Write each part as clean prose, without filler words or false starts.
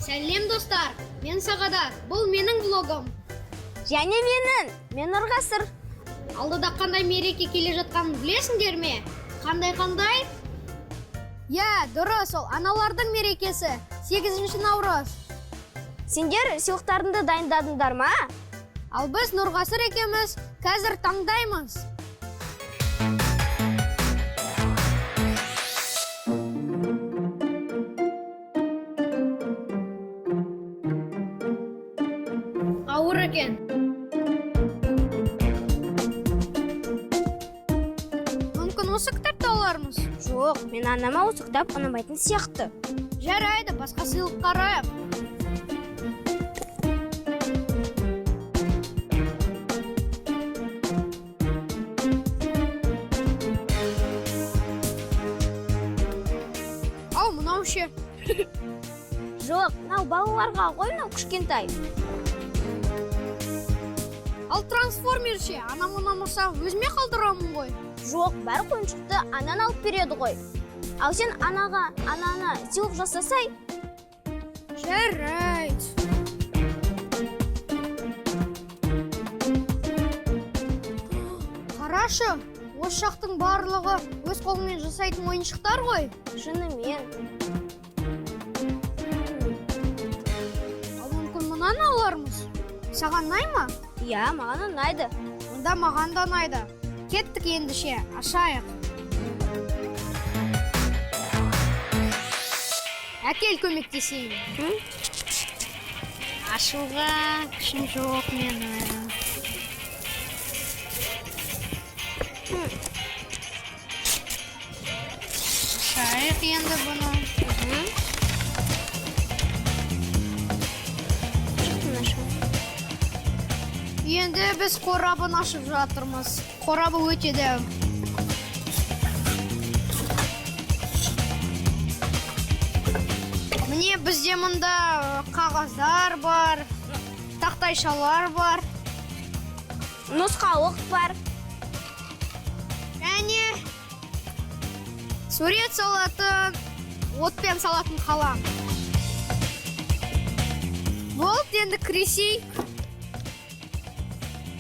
Сәлем, достар! Мен Сағадат, бұл менің влогым. Және менің, мен Нұрғасыр. Алдыда қандай мереке келе жатқанын білесіңдер ме? Қандай-қандай? Иә, дұрыс, ол аналардың мерекесі, 8 наурыз. Сендер сыйлықтарыңды дайындадыңдар ма? Ал біз Нұрғасыр екеуміз қазір таңдаймыз. Ауыр екен. Мүмкін, осы кітапты алармыз. Жоқ, мен анама осы кітап ұнамайтын сияқты. Жарайды, басқа сыйлық қарайық. Ау, мынау ше? Жоқ, мынау балаларға ғой, мынау кішкентай. Ал трансформер ше? Анам ұнамаса, өзіме қалдырамын ғой. Жоқ, бәрі ойыншықты анан алып береді ғой. Ал сен анаға, ананы сыйлық жасасай. Жарайды. Қарашы, осы жақтың барлығы өз қолыңмен жасайтын ойыншықтар ғой. Шынымен. Ал мүмкін, мынаны алармыз. Саған ұнай ма? Иә, маған ұнайды. Онда маған да ұнайды. Кеттік ендеше, ашайық. Әкел, көмектесейін. М? Ашуға күшім жоқ менің. Ашайық енді бұны. Шықтың ашу. Енді біз қорабын ашып жатырмыз. Қорабы өте дәу. Міне, бізде мұнда қағаздар бар, тақтайшалар бар. Нұсқаулық бар. Және сурет салатын, отпен салатын қалам. Болды, енді кірісейік.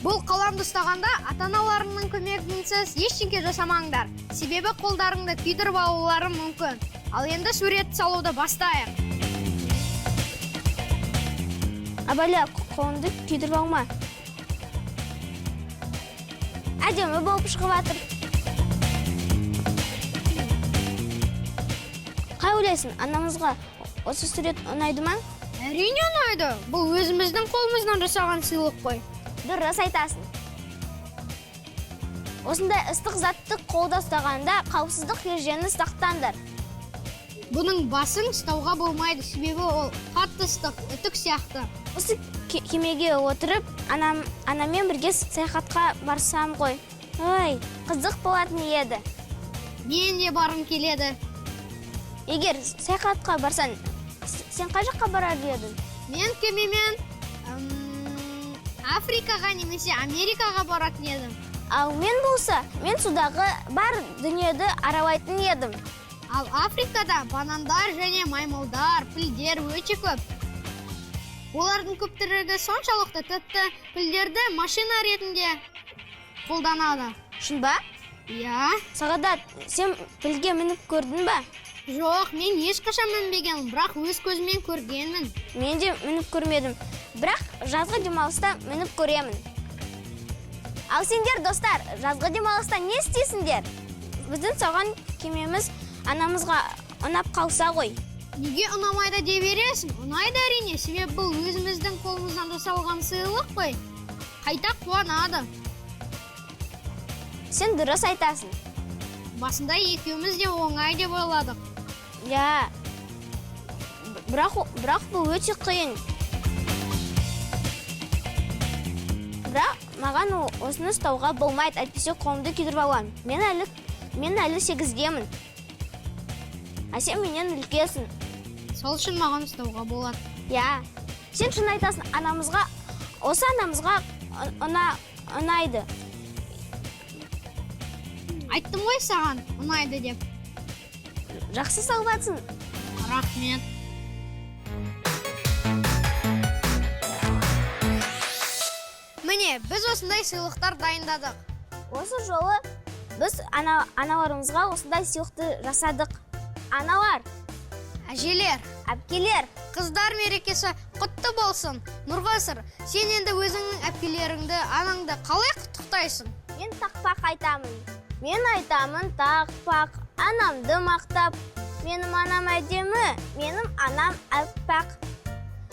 Бұл қаламды ұстағанда ата-аналарыңның көмегінсіз ештеңе жасамаңдар. Себебі қолдарыңды күйдіріп алулары мүмкін. Ал енді сурет салуды бастайық. Абайла, қолыңды күйдіріп алма. Әдемі болып шығып жатыр. Қалай ойлайсың, анамызға осы сурет ұнайды ма? Әрине ұнайды. Бұл өзіміздің қолымыздан жасаған сыйлық қой. Дұрыс айтасың. Осындай ыстық затты қолда ұстағанда қауіпсіздік ережені сақтаңдар. Бұның басын ұстауға болмайды, себебі ол қатты ыстық, үтік сияқты. Осы кемеге отырып, анаммен бірге саяхатқа барсам ғой. Ой, қызық болатын еді. Мен де барғым келеді. Егер саяхатқа барсаң, сен қай жаққа барар едің? Мен кемемен Африкаға немесе Америкаға баратын едім. Ал мен болса, мен судағы бар дүниеді аралайтын едім. Ал Африкада банандар және маймылдар, пілдер өте көп. Олардың көптігі соншалықты, тіпті пілдерді машина ретінде қолданады. Шын ба? Иә. Сағадат, сен пілге мініп көрдің ба? Жоқ, мен ешқашан мінбегенмін, бірақ өз көзіммен көргенмін. Мен де мініп көрмедім, бірақ жазғы демалыста мініп көремін. Ал сендер, достар, жазғы демалыста не істейсіңдер? Біздің салған кемеміз анамызға ұнап қалса ғой. Неге ұнамайды дей бересің? Ұнайды әрине, себебі бұл өзіміздің қолымыздан жасалған сыйлық қой. Қайта қуанады. Сен дұрыс айтасың. Басында екеуміз де оңай деп ойладық. Иә. Бірақ бұл өте қиын. Бірақ маған осыны ұстауға болмайды, әйтпесе қолымды күйдіріп аламын. Мен әлі 8-демін. А сен менен үлкенсің. Сол үшін маған ұстауға болады. Иә. Сен шын айтасың, осы анамызға ұнайды. Айттым ғой саған, ұнайды деп. Жақсы салып жатсың. Рахмет. Міне, біз осындай сыйлықтар дайындадық. Осы жолы біз аналарымызға осындай сыйлықты жасадық. Аналар, әжелер, әпкелер, қыздар мерекесі құтты болсын. Нұрғасыр, сен енді өзіңнің әпкелеріңді, анаңды қалай құттықтайсың? Мен тақпақ айтамын. Мен айтамын тақпақ, анамды мақтап. Менің анам әдемі, менің анам аппақ.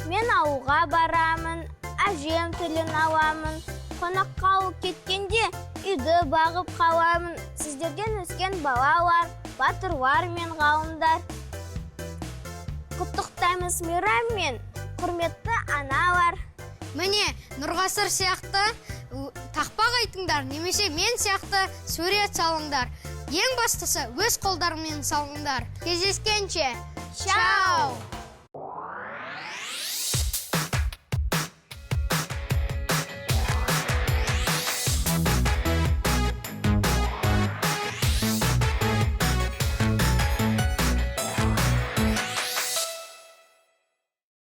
Мен ауылға барамын, әжем тілін аламын. Қонаққа ол кеткенде үйді бағып қаламын. Сіздерден өскен балалар, батырлар мен ғалымдар. Құттықтаймыз мейраммен, құрметті аналар. Міне, Нұрғасыр сияқты тақпақ айтыңдар, немесе мен сияқты сурет салыңдар. Ең бастысы, өз қолдарыңмен салыңдар. Кездескенше! Чао!